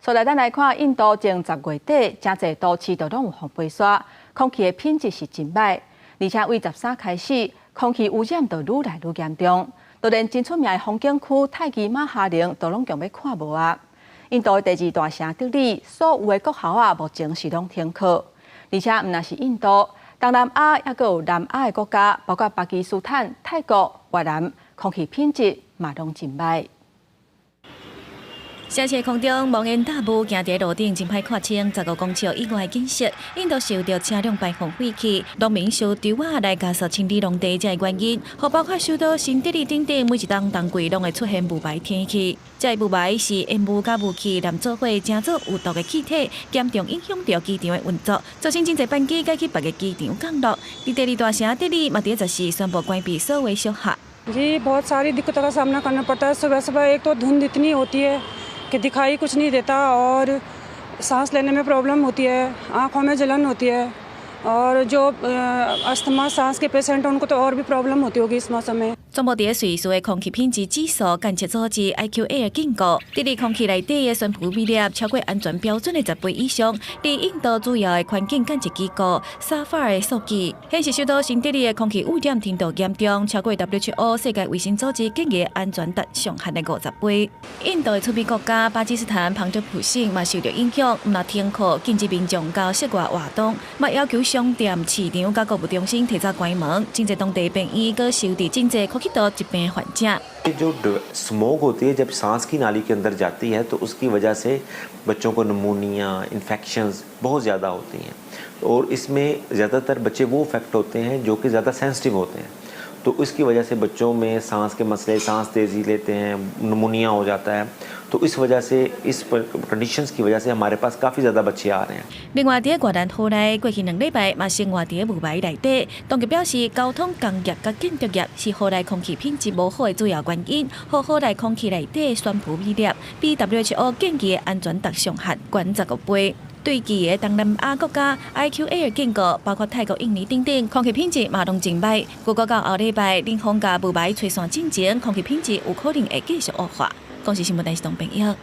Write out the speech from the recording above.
所來，咱來看印度前10月底，誠濟都市都攏有予飛沙，空氣的品質是真䆀。而且對13開始，空氣污染就愈來愈嚴重，都連真出名的風景區泰姬瑪哈陵都攏強欲看無啊！印度的第二大城德里，所有的國校啊，目前是攏停課。而且毋但是印度，東南亞猶閣有南亞的國家，包括巴基斯坦、泰國、越南，空氣品質嘛攏真䆀。城市空中濃煙大霧，行佇路頂真歹看清15公尺以外的景色。印度受著車輛排放廢氣、農民燒稻仔來加速清理農地這个原因，予包括首都新德里等等，每一冬冬季攏會出現霧霾天氣。這個霧霾是煙霧佮霧氣連做伙，成做有毒的氣體，嚴重影響著機場的運作，造成真濟班機改去別个機場降落。佇第二大城德里嘛，佇14宣布關閉所有小學。 जी, बहुत सारी दिक्कतों का सामना करना पड़ता है। सुबह सुबह एक तो धुंध इतनी होती है कि दिखाई कुछ नहीं देता और सांस लेने में प्रॉब्लम होती है, आँखों में जलन होती है और जो अस्थमा, सांस के पेशेंट हैं, उनको तो और भी प्रॉब्लम होती होगी इस मौसम में।總部佇瑞士的空氣品質指數監測組織 IQAir 警告，德里空氣內底的懸浮米粒超過安全標準的10倍以上。佇印度主要的環境監測機構沙法的數據顯示，首都新德里的空氣污染程度嚴重，超過 WHO 世界衛生組織建議安全值上限的50倍。印度的出邊國家巴基斯坦旁遮普省嘛受著影響，毋但停課，禁止民眾到室外活動，嘛要求商店、市場佮購物中心提早關門。真濟當地病院閣收治真濟呼吸道疾病患者。 जो स्मॉग होती है, जब सांस की नाली के अंदर जाती है तो उसकी वजह से बच्चों को नमूनिया, इन्फेक्शंस बहुत ज़्यादा होती हैं और इसमें ज़्यादातर बच्चे वो अफेक्ट होते हैं जो कि ज़्यादा सेंसिटिव होते हैं। तो इसकी वजह से बच्चों में सांस के मसले, सांस तेज़ी लेते हैं, नमूनिया हो जाता है। तो इस वजह से, इस कंडीशंस की वजह से हमारे पास काफ़ी ज़्यादा बच्चे आ रहे हैं। 另外，佇越南河內過去2禮拜嘛生活佇霧霾內底，當局表示，交通工業佮建築業是河內空氣品質無好的主要原因，予河內空氣內底懸浮米粒比 WHO 建議的安全值上限懸15倍。對其他東南亞國家 IQAir 警告，包括泰國、印尼等等，空氣品質嘛攏真䆀。預估到後禮拜，冷風佮霧霾吹散進前，空氣品質有可能會繼續惡化。公視新聞台是東編譯。